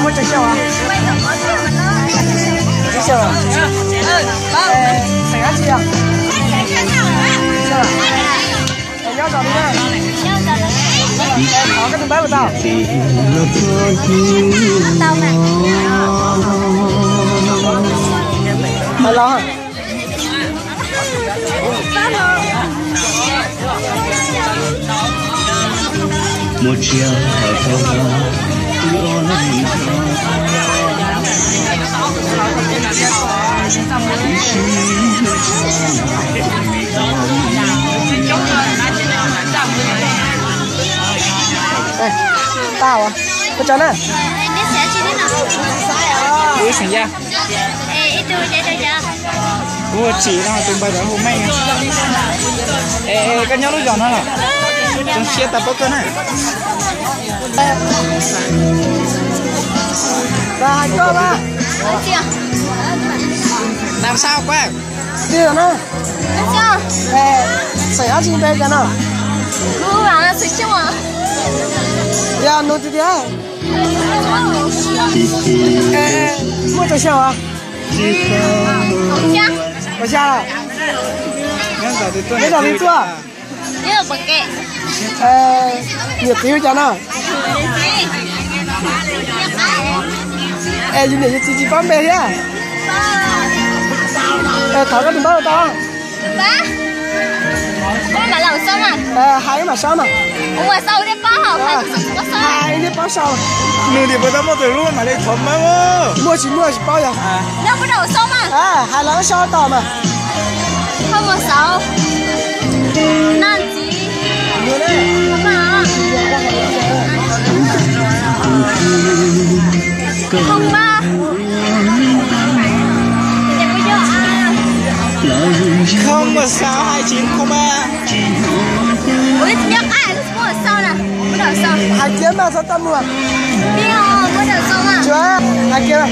Muaj tsawg xyoo? Tsib xyoo. Xeem dab tsi yog? Nyob zoo li na. Thov koj tus npawb puas tau? Hais los. Tau, koj tso na. Ib xeem yaj. Kuv hu Tsim no, tus npawg ntawd hu Meej. Es koj nyob lub zos no los? Zoo siab tau paub koj na. Hais koj mas. Làm sao các bạn? Tij na. Xeem dab tsi npe cas no? Yog nug tiag tiag. Muaj tsawg xyoo? Kaum xya. Nyob zos twg tuaj? Niam txiv hu cas no? Es yus niam yus txiv tsis paub npe thiab. Thov koj tus npawb tau. Hais wb mam sau mas. Hais wb thiaj paub sau. Nug tias puas tau muaj tus hlub mam li thov npawb. Muaj tsis muaj tsis paub yog. Hais los sau tos mas. Không mà sao hai chín không ba. Ua li tsis nco qab, kuv sau na, kuv đọc sau. Hais kiag mas txhob tau muag. Hais kiag.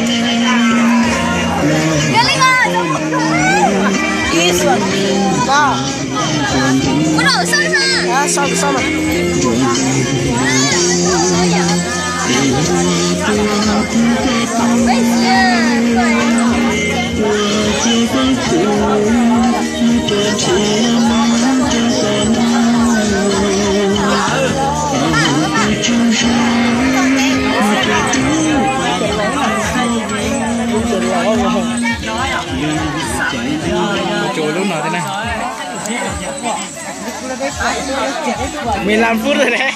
Kuv đọc sau na. Sau, sau mas. Lub no mười lăm phút rồi đấy.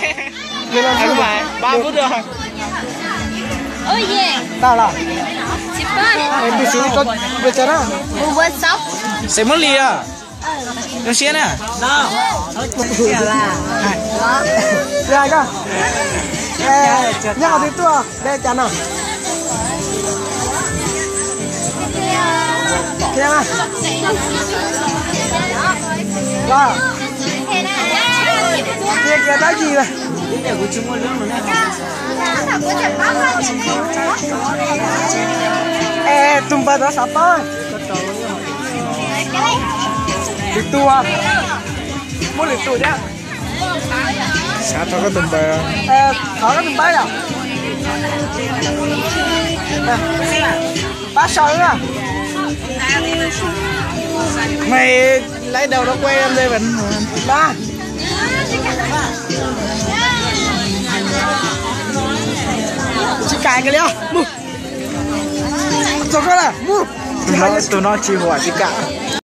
Ba phút rồi. Tau lawm. Tus xub rau pes tsawg na? Xeem Muab Lis os. Zoo siab na. Nyob qhov twg tuaj, npe cas no? Qhia kiag dab tsi na. Es tus npawg tod xav paub. Lwm tus, muaj lwm tus thiab. Xav thov koj tus npawb. Thov koj tus npawb yom. Pab sau na. Mày lấy đầu nó quay em đây vẫn. Ba. Tsis kam kiag li os. Mus. Txog koj lawm, mus. Tụi nó tsis huam tsis kam.